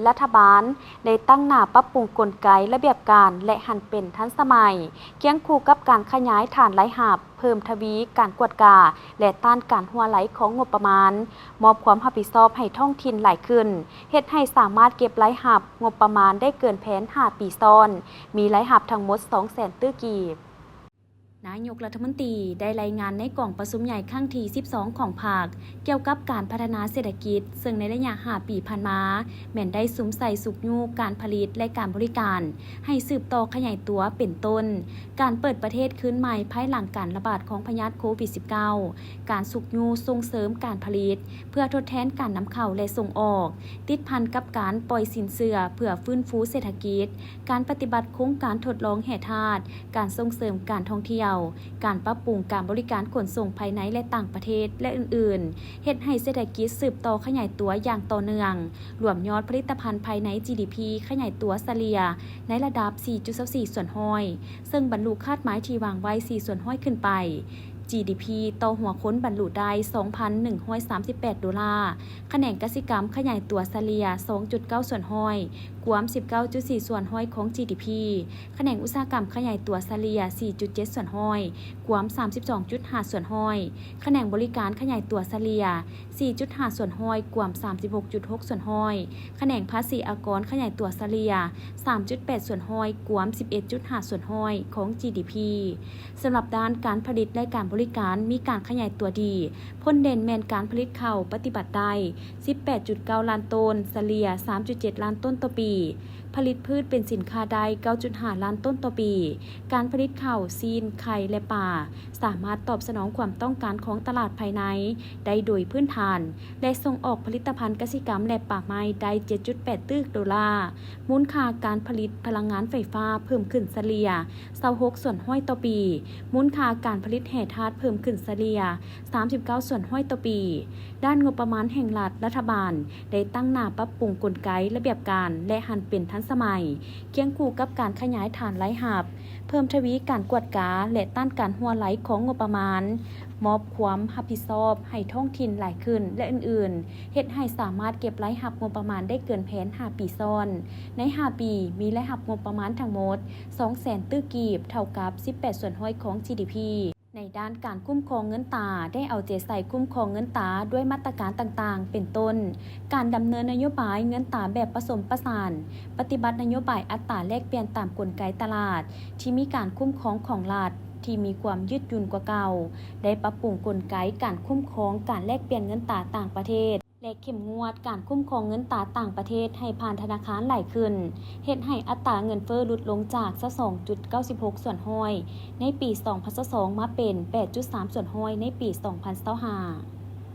ລັດຖະບານໄດ້ຕັ້ງໜ້າປັບປຸງກົນໄກ, ລະບຽບການ ແລະ ຫັນເປັນທັນສະໄໝ, ຄຽງຄູ່ກັບການຂະຫຍາຍຖານລາຍຮັບ, ເພີ່ມທະວີການກວດກາ ແລະ ຕ້ານການຮົ່ວໄຫຼຂອງງົບປະມານ, ມອບຄວາມຮັບຜິດຊອບໃຫ້ທ້ອງຖິ່ນຫຼາຍຂຶ້ນ, ເຮັດໃຫ້ສາມາດເກັບລາຍຮັບງົບປະມານໄດ້ເກີນແຜນຫ້າປີຊ້ອນ, ມີລາຍຮັບທັງໝົດສອງແສນຕື້ກີບ. ນາຍົກລັດຖະມົນຕີໄດ້ລາຍງານໃນກອງປະຊຸມໃຫຍ່ຄັ້ງທີສິບສອງຂອງພັກ ກ່ຽວກັບການພັດທະນາເສດຖະກິດ, ເຊິ່ງໃນໄລຍະຫ້າປີຜ່ານມາ ແມ່ນໄດ້ສຸມໃສ່ຊຸກຍູ້ການຜະລິດ ແລະ ການບໍລິການ ໃຫ້ສືບຕໍ່ຂະຫຍາຍຕົວ ເປັນຕົ້ນ ການເປີດປະເທດຄືນໃໝ່ພາຍຫຼັງການລະບາດຂອງພະຍາດໂຄວິດສິບເກົ້າ, ການຊຸກຍູ້ສົ່ງເສີມການຜະລິດ ເພື່ອທົດແທນການນຳເຂົ້າ ແລະ ສົ່ງອອກ, ຕິດພັນກັບການປ່ອຍສິນເຊື່ອເພື່ອຟື້ນຟູເສດຖະກິດ, ການປະຕິບັດໂຄງການທົດລອງແຮ່ທາດ, ການສົ່ງເສີມການທ່ອງທ່ຽວ, ການປັບປຸງການບໍລິການຂົນສົ່ງພາຍໃນ ແລະ ຕ່າງປະເທດ ແລະ ອື່ນໆ, ເຮັດໃຫ້ເສດຖະກິດສືບຕໍ່ຂະຫຍາຍຕົວຢ່າງຕໍ່ເນື່ອງ, ລວມຍອດຜະລິດຕະພັນພາຍໃນ ຈີດີພີ ຂະຫຍາຍຕົວສະເລ່ຍໃນລະດັບສີ່ຈຸດຊາວສີ່ສ່ວນຮ້ອຍ, ເຊິ່ງບັນລຸຄາດໝາຍທີ່ວາງໄວ້ສີ່ສ່ວນຮ້ອຍຂຶ້ນໄປ. ຈີດີພີ ຕໍ່ຫົວຄົນບັນລຸໄດ້ສອງພັນໜຶ່ງຮ້ອຍສາມສິບແປດໂດລາ, ຂະແໜງກະສິກຳຂະຫຍາຍຕົວສະເລ່ຍສອງຈຸດເກົ້າສ່ວນຮ້ອຍ, ກວມສິບເກົ້າຈຸດສີ່ສ່ວນຮ້ອຍຂອງ ຈີດີພີ, ຂະແໜງອຸດສາຫະກຳຂະຫຍາຍຕົວສະເລ່ຍສີ່ຈຸດເຈັດສ່ວນຮ້ອຍ, ກວມສາມສິບສອງຈຸດຫ້າສ່ວນຮ້ອຍ, ຂະແໜງບໍລິການຂະຫຍາຍຕົວສະເລ່ຍສີ່ຈຸດຫ້າສ່ວນຮ້ອຍ, ກວມສາມສິບຫົກຈຸດຫົກສ່ວນຮ້ອຍ, ຂະແໜງພາສີອາກອນຂະຫຍາຍຕົວສະເລ່ຍສາມຈຸດແປດສ່ວນຮ້ອຍ, ກວມສິບເອັດຈຸດຫ້າສ່ວນຮ້ອຍຂອງ ຈີດີພີ. ສຳລັບດ້ານການຜະລິດ ແລະ ການບໍລິການມີການຂະຫຍາຍຕົວດີ, ພົ້ນເດັ່ນແມ່ນການຜະລິດເຂົ້າປະຕິບັດໄດ້ສິບແປດຈຸດເກົ້າລ້ານໂຕນ, ສະເລ່ຍສາມຈຸດເຈັດລ້ານໂຕນຕໍ່ປີ, ຜະລິດພືດເປັນສິນຄ້າໄດ້ເກົ້າຈຸດຫ້າລ້ານໂຕນຕໍ່ປີ, ການຜະລິດເຂົ້າ, ຊີ້ນ, ໄຂ່ ແລະ ປາ ສາມາດຕອບສະໜອງຄວາມຕ້ອງການຂອງຕະຫຼາດພາຍໃນໄດ້ໂດຍພື້ນຖານ ແລະ ສົ່ງອອກຜະລິດຕະພັນກະສິກຳ ແລະ ປ່າໄມ້ໄດ້ເຈັດຈຸດແປດຕື້ໂດລາ, ມູນຄ່າການຜະລິດພະລັງງານໄຟຟ້າເພີ່ມຂຶ້ນສະເລ່ຍຊາວຫົກສ່ວນຮ້ອຍຕໍ່ປີ, ມູນຄ່າການຜະລິດແຮ່ທາດເພີ່ມຂຶ້ນສະເລ່ຍສາມສິບເກົ້າສ່ວນຮ້ອຍຕໍ່ປີ. ດ້ານງົບປະມານແຫ່ງລັດ, ລັດຖະບານໄດ້ຕັ້ງໜ້າປັບປຸງກົນໄກ, ລະບຽບການ ແລະ ຫັນເປັນທັນສະໄໝ, ຄຽງຄູ່ກັບການຂະຫຍາຍຖານລາຍຮັບ, ເພີ່ມທະວີການກວດກາ ແລະ ຕ້ານການຮົ່ວໄຫຼຂອງງົບປະມານ, ມອບຄວາມຮັບຜິດຊອບໃຫ້ທ້ອງຖິ່ນຫຼາຍຂຶ້ນ ແລະ ອື່ນໆ, ເຮັດໃຫ້ສາມາດເກັບລາຍຮັບງົບປະມານໄດ້ເກີນແຜນຫ້າປີຊ້ອນ. ໃນຫ້າປີ ມີລາຍຮັບງົບປະມານທັງໝົດສອງແສນຕື້ກີບ, ເທົ່າກັບສິບແປດສ່ວນຮ້ອຍຂອງ ຈີດີພີ. ໃນດ້ານການຄຸ້ມຄອງເງິນຕາ ໄດ້ເອົາໃຈໃສ່ຄຸ້ມຄອງເງິນຕາດ້ວຍມາດຕະການຕ່າງໆ ເປັນຕົ້ນ ການດຳເນີນນະໂຍບາຍເງິນຕາແບບປະສົມປະສານ, ປະຕິບັດນະໂຍບາຍອັດຕາແລກປ່ຽນຕາມກົນໄກຕະຫຼາດ ທີ່ມີການຄຸ້ມຄອງຂອງລັດທີ່ມີຄວາມຍືດຫຍຸ່ນກວ່າເກົ່າ, ໄດ້ປັບປຸງກົນໄກການຄຸ້ມຄອງການແລກປ່ຽນເງິນຕາຕ່າງປະເທດ ແລະ ເຂັ້ມງວດການຄຸ້ມຄອງເງິນຕາຕ່າງປະເທດໃຫ້ຜ່ານທະນາຄານຫຼາຍຂຶ້ນ, ເຮັດໃຫ້ອັດຕາເງິນເຟີ້ຫຼຸດລົງຈາກຊາວສອງຈຸດເກົ້າສິບຫົກສ່ວນຮ້ອຍໃນປີສອງພັນຊາວສອງ ມາເປັນແປດຈຸດສາມສ່ວນຮ້ອຍໃນປີສອງພັນຊາວຫ້າ.